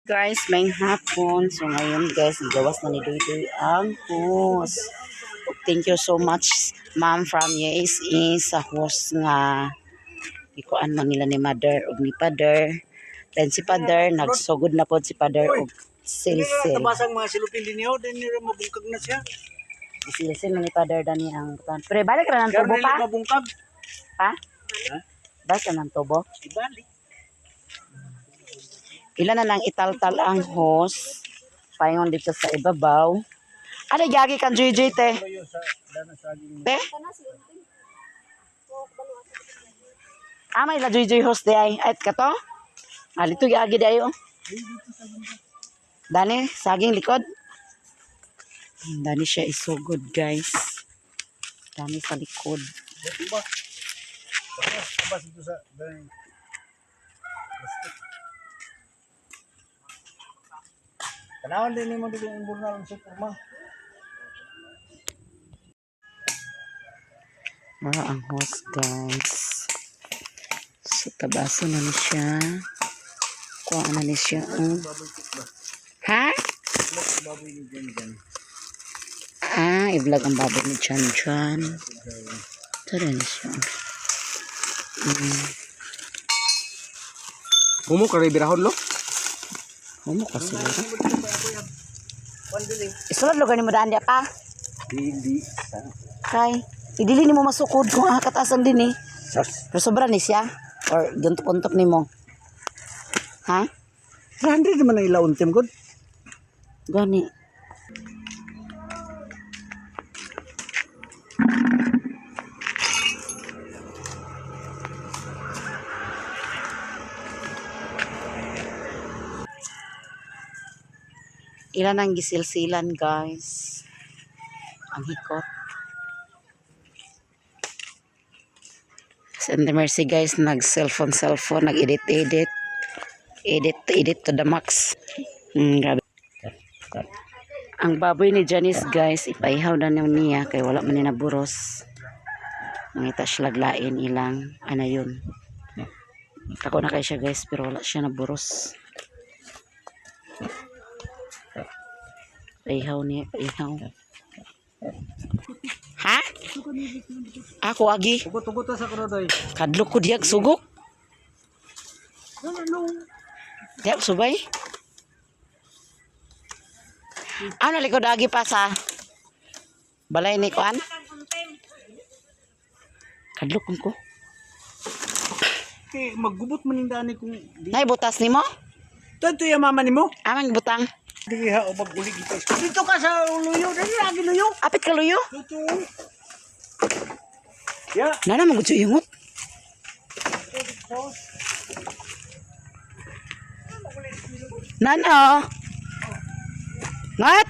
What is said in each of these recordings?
Guys, may hapon. So ngayon, guys, gawas na ni Duy Duy ang hose. Thank you so much, ma'am from USE, sa hose nga ikuan man nila ni mother ug ni father. Then si father, nagsugod na pod si father og silsil. Tabasang mga silupin din niyo, din niyo mabungkag na siya. Silsil na ni father dani ang butan. Pero balik ra ng Pero tubo nila pa. mabungkag. Pa? Balik ra ng tubo. Ibalik. Ilan na nang italtal ang hose. Paingon dito sa ibabaw. Ano gagi kang JJ te? Kayo sa dana saging. Te? Ah, may la JJ host di ay. Ay, kato? Ah, dito giagi di ay oh. Dani, saging likod. Dani siya isugod, guys. Dani sa likod. Ba? Tabas ito sa dana. Plastic. Tanawan din nimo dito ang burnal sa kurma. Mara ang host, guys. So, tabaso na ni siya. Kuha na ni siya. Oh. Ha? Baboy ni Jan Jan. Ah, i-vlog ang baboy ni Chan Chan. Tara na siya. Humo ka birahon lo? Humo ka siguro. Isulod lugar ni mo daan diya pa. Dili. Kay, idili ni mo masukod kung ang katasan din eh. Sas. Pero sobra ni siya. Or guntok-untok ni mo. Ha? 300 naman ang ilaon tim god. Gani. Ilan ang gisilsilan, guys? Ang hikot. Send the mercy, guys. Nag-cellphone, cellphone. Nag-edit, edit. Edit, edit to the max. Grabe. Ang baboy ni Janice, guys, ipaihaw na niya kay wala man ni naburos. Mangita siya laglain ilang ana yun. Tako na kay siya, guys, pero wala siya naburos. Paihaw niya, paihaw. Ha? Ako agi. Tugot-tugot ta sa kurodoy. Kadlok ko diyag sugok. Diyag subay. Ano likod agi pa sa balay ni kuan? Kadlok ko. Kay maggubot man ning dani kung di. Nay butas nimo? Tanto ya mama nimo. Amang butang. Di ha o pag-uli kita. Dito ka sa luyo, dali lagi luyo. Apit ka luyo. Dito. Ya. Nana man gud siya yungot. Nana. Ngat.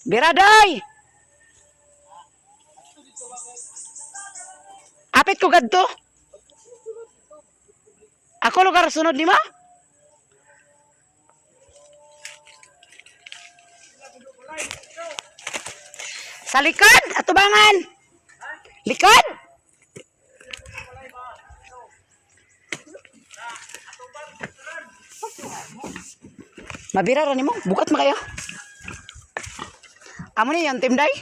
Biraday! Apit ko kadto. Ako lugar sunod nimo? Sa likod, atubangan. Likod. Mabira ra nimo, bukat ma kayo. Amo ni yung team day?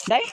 Day?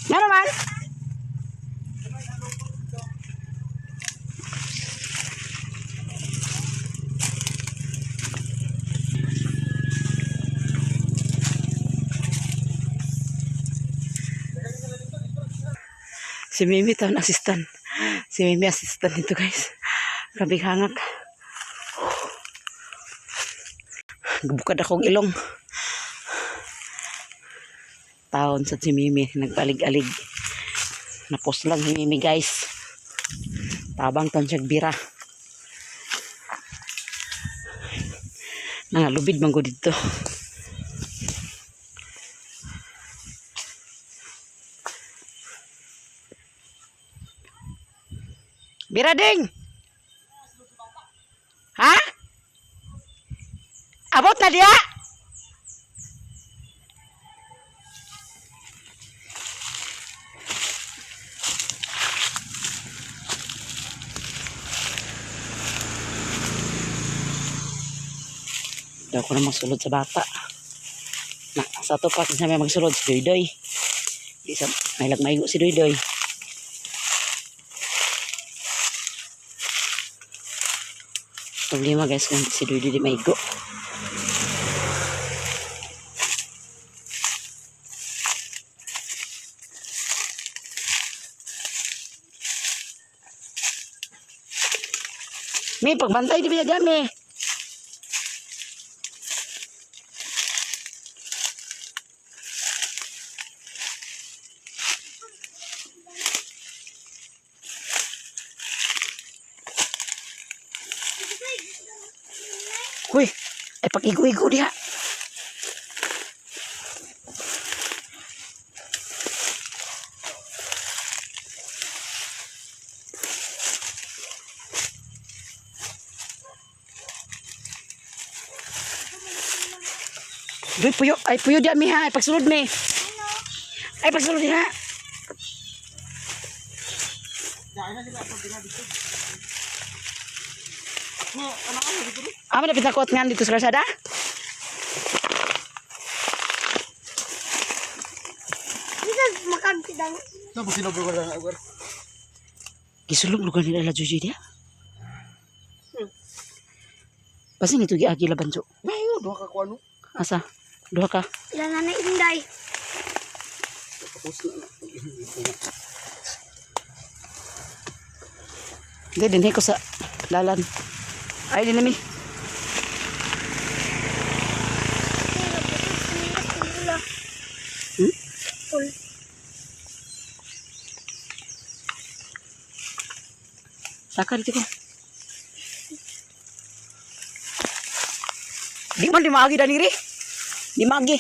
Nga naman? Si Mimi taon assistant. Si Mimi assistant dito, guys. Grabe hangak. Bukad akong ilong. Taon sa si Mimi nagpalig-alig. Napos lang si Mimi, guys. Tabang taon siya bira. Nangalubid man ko dito. Bira ding! Ha? Abot na diya? Daw ko na magsulod sa bata. Na, sa to pa kasi may magsulod si Doydoy. Di sa may maigo si Doydoy. Problema, guys, kung si Doydoy di maigo. May pagbantay di ba dyan eh? Uy, ay pag-igo-igo diha. Doy, puyo. Ay, puyo diha mi ha. Ay, pagsulod mi. Ay, pagsulod diha. Amo na pitakot nga dito sa kalsada? Bisa makan sidang. Tapos sino ba lang agar? Gisulong lugar nila la Jojo dia. Basta nito giagi la banjo. Nayo duha ka kuano. Asa? Duha ka. Sila nanay Inday. Tapos na. Hindi, dinhi ko sa lalan. Ay, din mi. Hmm? Tul. Saka dito ko. Di man di maagi daniri. Di maagi.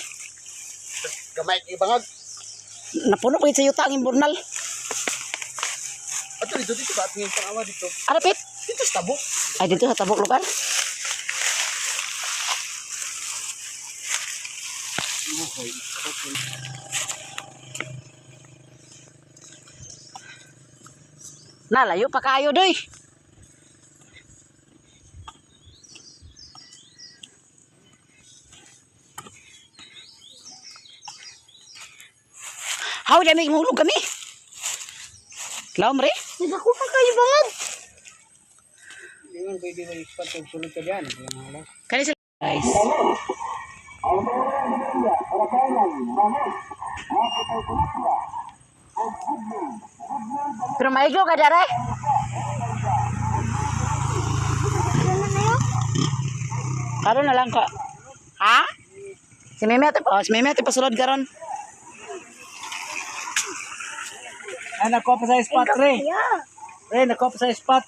Gamay kay bangag. Napuno pa gid sa yuta ang imburnal. Ato dito dito ba at ngayon pang dito. Arapit. Dito sa tabok. Ay dito sa tabok lugar. Nalayo pa kayo doy. How dami mahulog kami? Laom re? Nagakuha kayo bangag. Ingon pwede ba ispat og sulod ka diyan? Kani sila guys. Pero maigo ka dere? Karon na lang ka. Ha? Si Meme ate, oh, si Meme ate pasulod karon. Ah, nakuha pa sa spot re. Yeah. Re, nakuha pa sa spot.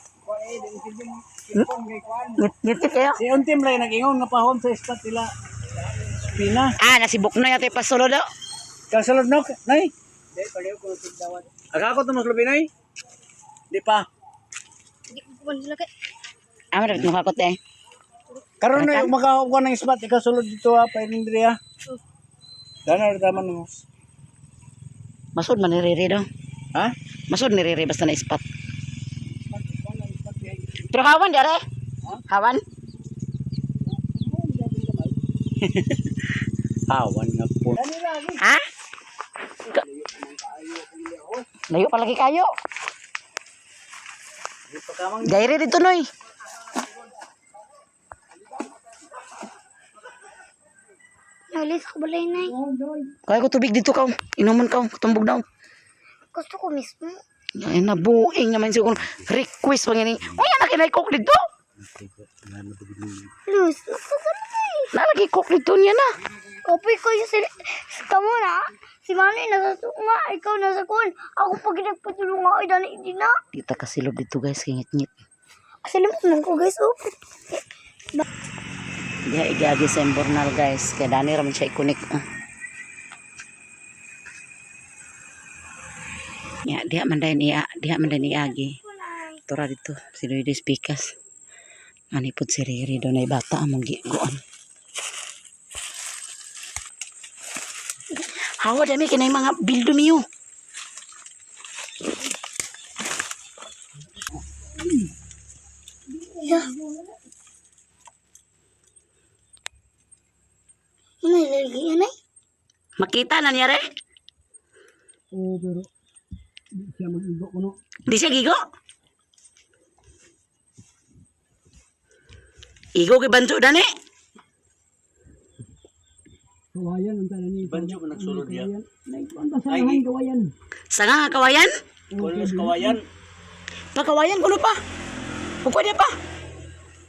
Ngit kayo. Si Untim lang nag-ingon nga pahom sa spot nila. Spina. Ah, nasibok na yata pasulod oh. Kasulod no, nay. Di paliw ko tigdawat. Akako to mas lubi nay. Di pa. Hindi ko pa sila kay. Ah, dapat makakot eh. Karon na makakuha ng spot ikaw sulod dito ha, pa diri ha. Dana ra taman mo. Masud man ni Riri daw. Ha? Masud ni Riri basta na ispat. Pero hawan dere. Hawan? Awan nga po. Ha? Layo pa lagi kayo. Gaire dito noy. Nalis ko balay nay. Kaya ko tubig dito kaw. Inuman kaw. Tumbog daw. Gusto ko mismo. Ay, nabuing naman siguro. Request pa nga ni. Uy, anak, kinay cook dito. Lus, nakasanay. Nalagi cook dito niya na. Kapoy ko yung sila. Kamo na. Si Manoy nasa tunga, ikaw nasa kun. Ako pag nagpatulong ako, dani hindi na. Di ta kasilob dito guys, kingit-ngit. Kasi naman ko guys, oh. Diha igiagi sa imbornal guys. Kaya dani raman siya ikunik. Ah. Ya, diha man dayon iya, diha man dayon iagi. Tura dito, si Luis Pikas. Ani pud si Riri doon ay bata among giguan. Hawa dami kinay mga bildo niyo. Yeah. Ano lagi yan ay? Makita na niya re? Oo, pero di siya mag-igo ko no. Di siya gigo? Igo kay banjo dani. Kawayan ang tanan ni. Banjo ko nagsulod diya. Ay, kawayan. Sanga nga kawayan? Kulos kawayan. Pakawayan kuno pa. Pukod pa.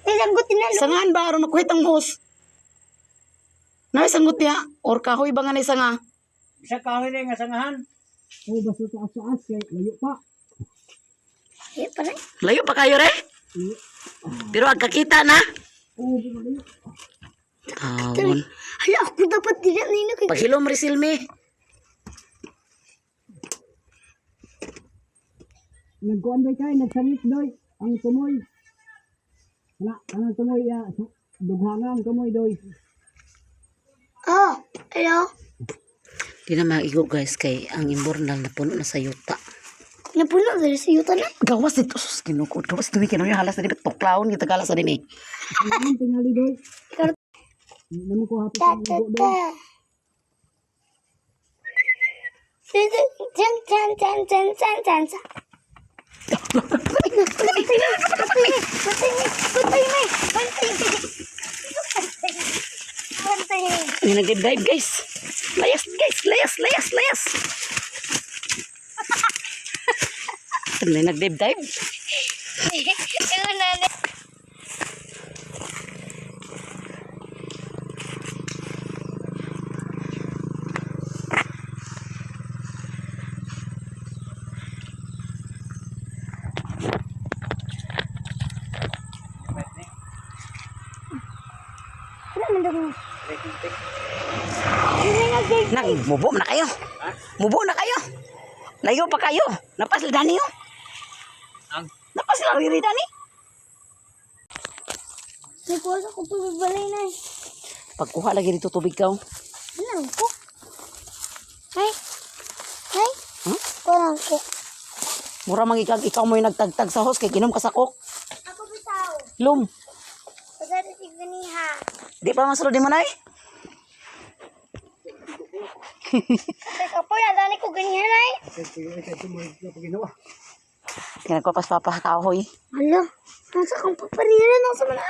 Ay, sanggot na. Sangaan ba aron makuhit ang hose? Nay sanggot niya or kahoy ba nga nay sanga? Isa kahoy na nga sangahan. Oo, basta taas-taas kay layo pa. Ay, pare. Layo pa kayo re? Pero ang kakita na. Oo, pero layo. Tawon. Ay, ako dapat din na nino kay. Paghilom Risilmi. Nagkuan doy kay nagsanit doy ang tumoy. Wala, ang tumoy ya, dughanga ang tumoy doy. Oh, hello. Di na maigo guys kay ang imbornal na puno na sa yuta. Napuno dali sa yuta na. Gawas dito sus Ginoo. Gawas dito kinu halas na di tuklawon kita galas na din eh. Ang tingali doy. Ikaw- Namo ko hapit Ta ang ta igo doy. ta. Chan chan chan chan chan chan chan chan. Patay na, patay na, patay na, patay na, patay na, patay na. Patay na. May nag-dive guys. Layas guys, layas, layas, layas. May nag-dive. Ikaw na na. Ano man daw? Nagmubo na kayo. Mubo na kayo. Layo pa kayo. Napas sila dani oh. Ang? Napas sila riri dani. Nagkuha sa ko tubig balay na eh. Pagkuha lagi dito tubig ka. oh. Ano ko? Ay. Ay. Hmm? Kuha ko. Mura mang ikaw, ikaw mo yung nagtagtag sa hos kay ginom ka sa kok. Ako bitaw. Lum. Basta si ganiha. Di pa masulod mo nay. Teka po, nadali ko ganiha na eh. Kinagpapas papa kahoy. Hala, nasa kang paparira nasa mana.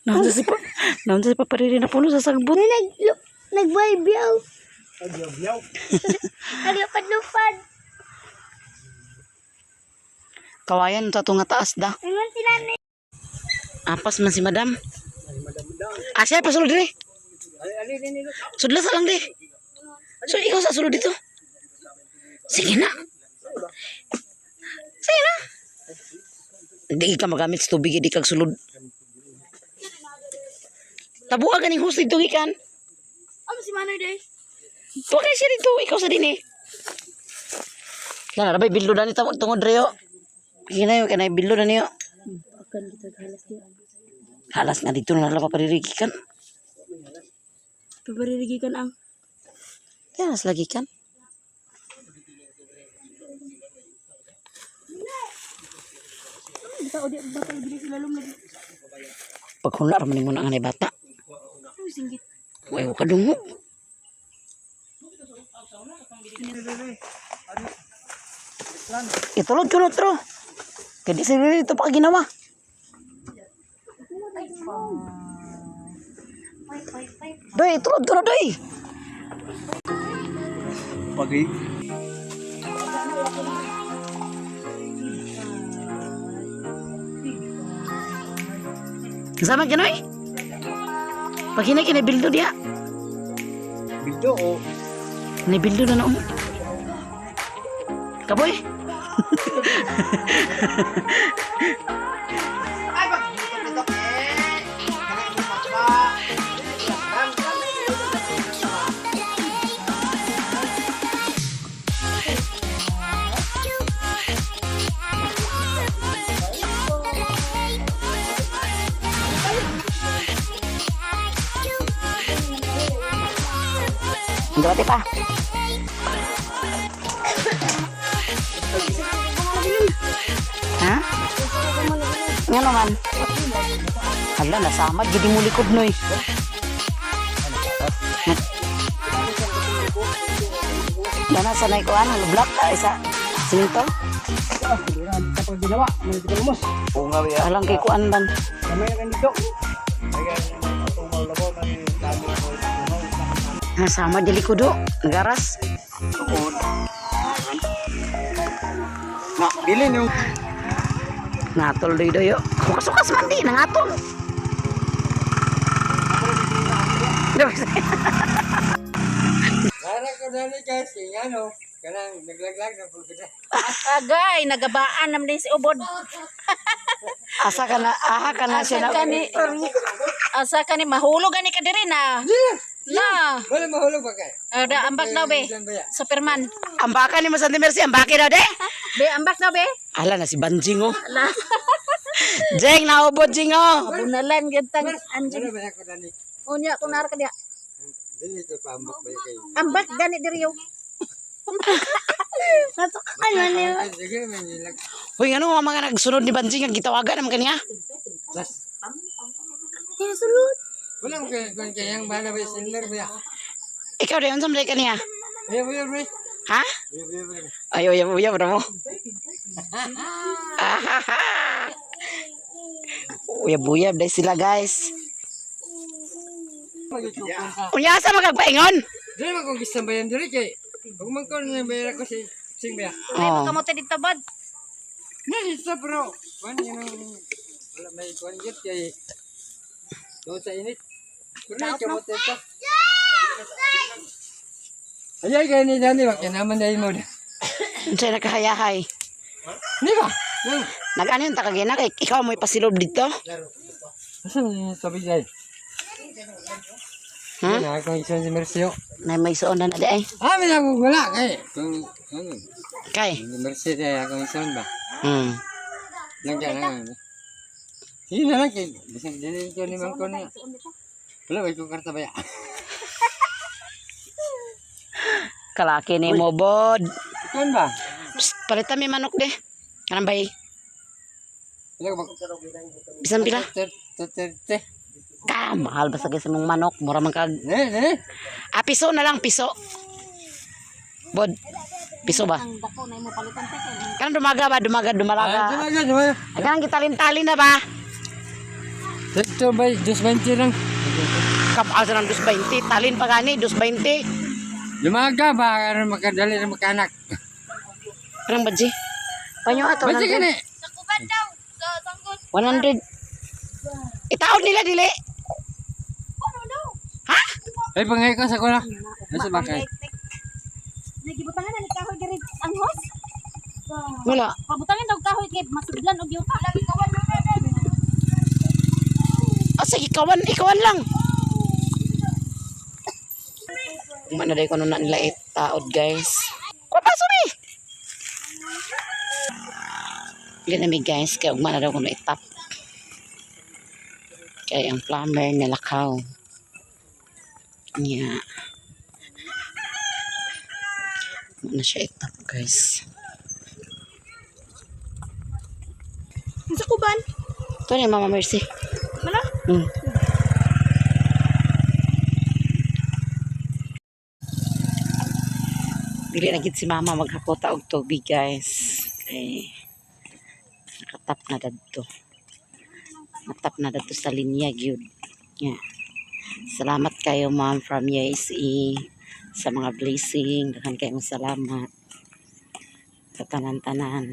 Naunsa si pa. Naunsa si papariri na puno sa sagbot. May nag nagbaybiyaw. Agyaw. Naglupad-lupad. Kawayan sa tunga taas da. Ingon sila ni. Apas man si madam. Ah, siya pasulod dire. Sudla sa lang di. So ikaw sa sulod dito. Sige na. Sige na. Hindi ka magamit sa tubig, hindi kag sulod. Tabuha ganing hus dito gikan. Amo si Manoy day. Tuwa kay siya dito, ikaw sa din eh. Na, rabay bildo na ni tawag tungod reyo. Kinayo kanay bildo na niyo. Halas nga dito na lang paparirigikan. Paparirigikan ang. Halas lagi kan. Paghuna ra man nimo na ang bata. Way ka dungog. Itulod ko tro. Kaya di sila dito pa ginawa. Doy, tulod ko na doy. Pagi. Sama ganoy? Pag hinay kini bildo diya. Bildo o Ni bildo na noon. Kaboy. Dawati pa. Ha? Nga naman. Hala, nasama. Gidi mo likod, noy. Dana, sanay ko, ano, block, isa. Siminto? Kapag ginawa, may lumos. Alang kay kuan ban. Kamay na ganito. Nasama di likod, oh. Garas. Ma, bilin yung Ngatol doy doyo. Sukas-sukas man di, nangatol. Para ko dali guys, yung ano, kanang naglaglag na po kita. Agay, nagabaan naman din si Ubod. Asa ka na, aha ka na siya Asa na. ka ni, asa ka ni, mahulog ani ka diri na. Na, Wala mahulog ba kay? ada ambak daw be. Superman. Ambaka ni mo Santi Mercy, ambaki daw de. Be, ambak daw be. Ala na si Banjing oh. Jeng naubod jing oh. Bunalan gyud tang anjing. Wala ba ako dali? Unya kunar ka diya. Dili ko paambak ba kayo? Ambak gani diri yo. Natukan man niyo. Ay, sige man nilag. Hoy ngano nga mga nagsunod ni Banjing ang gitawagan naman kaniya? Las. Sinusunod. Wala mo kay kung kayang bala ba silver ba? Ikaw de unsa man day kaniya? Ay, ay, ay. Ha? Ay, ay, ay. Ay uyab uyab ra mo. Ahaha. Uyab uyab day sila guys. Magikukun sa. Unya asa magagpaingon? Dili man kong gisang bayan dili kay. Ug man ko na bayar ko si sing ba. Oh. Kamote dito bod. Nili sa bro. Kuan yun ang wala may kuan gyud kay doon sa init. Pero na kamote pa. Ay ay kay ni dani ba kay naman dai mo. Unsay nakahayahay? Ni ba? Nang Nag-ano yung takagina kay ikaw mo'y pasilog dito? asa man yung sabi dai? Ha? Na akong isang si Mercio. Na may suon na na di ay. Ah, may akong wala kay. Kung ano, Kay. Mercio dai akong isang ba. Lang ka lang. Sige na lang kay bisan dili ko ni man ko na. Wala ba ko karta ba ya? Kalaki ni mo bod. Kuan ba? Psst, palitan may manok de. Kanang bay. Wala ba? Bisan pila? Terte. Ka, mahal ba sa sa mong manok? Mura man kag. Ne, ne. Ah, piso na lang, piso. Bod. Piso ba? Ang dako na imo palitan te kay. Kanang dumaga ba? Dumaga, Ah, dumalaga. dumaga, dumaga. Ay, kanang gitalin-talin na ba? Ito ba, 2.20 lang. Kapal sa ng 2.20. Talin pa gani, 2.20. Dumaga ba, aron makadali na makanak. Kanang badji. Panyo ato. Ba't ka ni? Sa kuban daw, sa sanggol. 100. Itaon nila, dili. Ha? Ay, pangay ko sa kuna. Nasa bakay. Nagibutangan na ni kahoy diri ang hos. Wala. Pabutangan daw kahoy kay masudlan og yuta. Ah, sige, ikawan, ikawan lang. Kumana dahil ko na nila itaod, guys. Kwa pa, sorry! Hindi na mi, guys, kaya ugma na daw ko na itap. Kaya ang plumber nilakaw. Niya. Ugma na siya itap, guys. Sa kuban. Ito na yung Mama Mercy. Wala. Dili na gid si Mama maghakota og tubig, guys. Kay nakatap na dadto. Natap na dadto sa linya gyud. Yeah. Salamat kayo ma'am from USE sa mga blessing. Daghan kayong salamat sa tanan-tanan.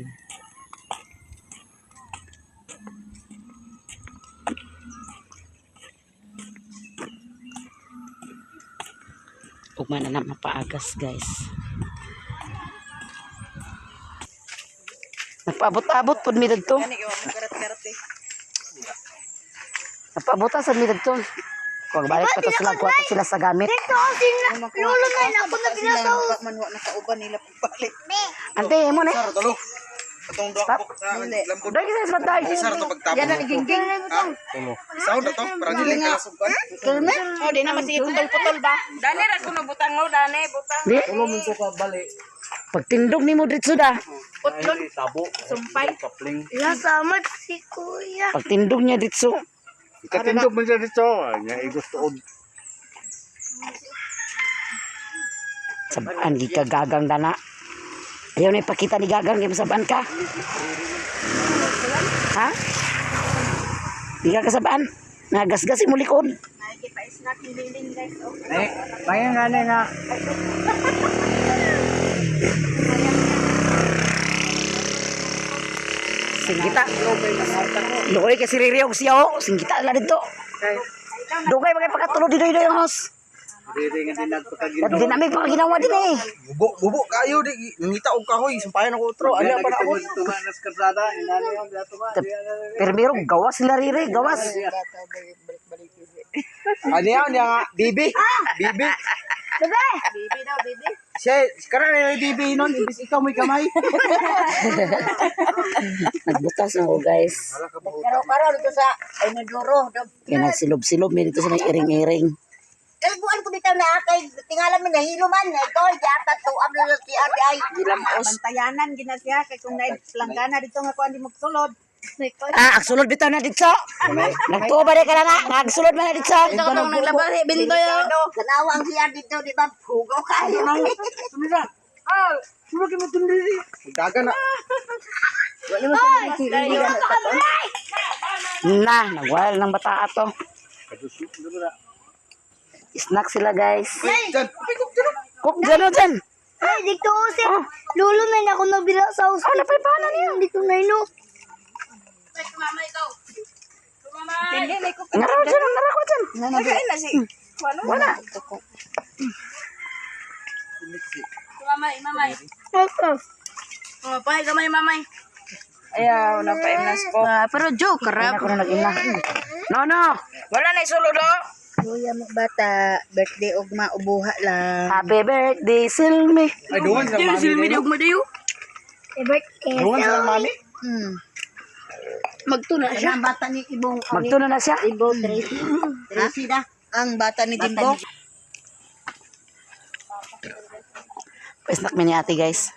Ugma na na mapaagas, guys. Nagpaabot-abot pud mi didto. Nagpaabot sa mi didto. Kung balik pa to sila, kuha to sila sa gamit. Dito ako sina, lolo na yun, ako na binasaw. Ante, imo na. Sar tulo. Atong duha Stop. ko na lambot. Dai kasi sa day. Sar to pagtapon. Yan ang gingging. Sound na to para dili ka lasugkan. Oh, di na masige putol-putol ba? Dani ra kuno butang mo, dani butang. Di. Pagtindog nimo didto da. Putlon. Sumpay. Nasama si kuya. Pagtindog niya didto. Katindog man siya dito. Nya igos tuod. Sabaan gi ka gagang dana. Ayaw na ipakita ni gagang kay masabaan ka. Ha? Di ka kasabaan. Nagasgas mo likod. Eh, kaya nga na nga. Singgita. Luoy kay si Riri og siya oh. Singgita la dito. Dugay bagay pagkatulog dito dito yung house. Dili nga din nagpakaginawa. Di namin pagkaginawa din eh. Bubo bubo kayo di nangita og kahoy sampayan ako otro. Ani pa na ako. Tuma nas kalsada, inani ang tuma. Pero meron gawas sila Riri, gawas. Ani yan nga bibi. Bibi. Bebe! Bibi daw, bibi. Siya, karon na yung bibi nun, imbis ikaw may kamay. Nagbutas na ko, guys. Pero karon dito sa inodoro. Kaya nagsilob-silob may dito sa may iring-iring. Kalbuan ko bitaw na kay tingalan mi nahilo man ito yata tuam lang si RI. Gilamos. Bantayanan gina siya kay kung naay planggana dito nga kuan di magsulod. Ah, agsulod bitaw na dito. Nagtuo ba rin ka na na? Agsulod ba na dito? Ito naglabas bintoy. Kanawa ang siya dito di ba hugaw kayo. Daga na. Na, nagwal ng bata ato. Snack sila, guys. Diyan. Cook dyan o dyan. Ay, dito ako si lolo na yun, ako na binasaw. Oh, napaypanan niya. Dito na yun. oh. Ngaraw dyan, ngaraw ko dyan. Nakain na si. Wala. Mamay, mamay. Okay. Oh, pay gamay mamay. Ayaw, napaimnas ko. Pero joke, Ay, ako na nag-ina. No, no. Wala na isulod oh. Kuya mo bata birthday og maubuha lang. Happy birthday, Silmi. Ay duwan sa mami. Di ugma dayo. Birthday. Duwan sa mami. Magtuna siya. Ang bata ni Ibong Magtuno na siya. Ibong Tracy. Tracy da. Ang bata ni Jimbo. Snack mi ni ate, guys.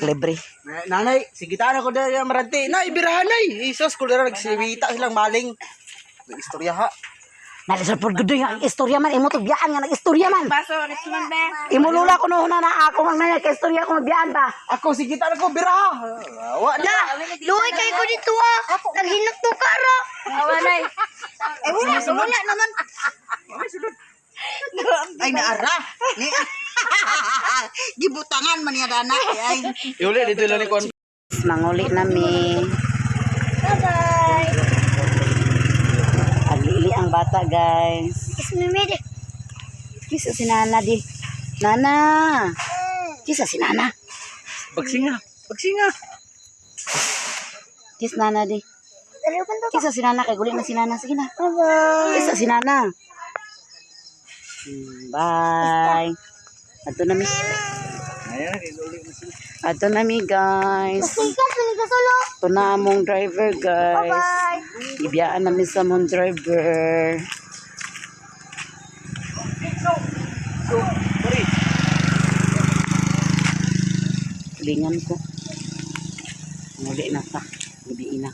Libre. Nanay, sige ta na ko diri marante. Nay, birahan nay. Isos ko dira nagsiwita silang maling. Istorya ha. Nalisod po gudoy nga ang istorya man. Imo tugyaan nga nag-istorya man. Paso, Richmond be. Imo lula ko noon na ako ang nanya kay istorya ko magbiyaan ba. Ako sige ta na ko biraha. Wa na. Luoy kayo ko dito ah. Naghinok to kara. Awanay. Eh wala, wala naman. Ay naara. Ni Gibutangan man niya dana ay. Iuli dito lang ni kon. Manguli nami. Bye-bye. Aglili ang bata, guys. Kiss me, Mary. Kisa si Nana di. Nana. Kisa si Nana. Pagsinga. Pagsinga. Kiss Nana di. Dali pa to. Kisa si Nana kay guli na si Nana. Sige na. Bye-bye. Kisa si Nana. Bye. Adto na mi. Ayan, uli na sila. Adto na mi, guys. Sikat, pinagkasulo. Ito na among driver, guys. Bye-bye. Ibiyaan namin sa among driver. Tulingan ko. Muli na ta. Gabi na.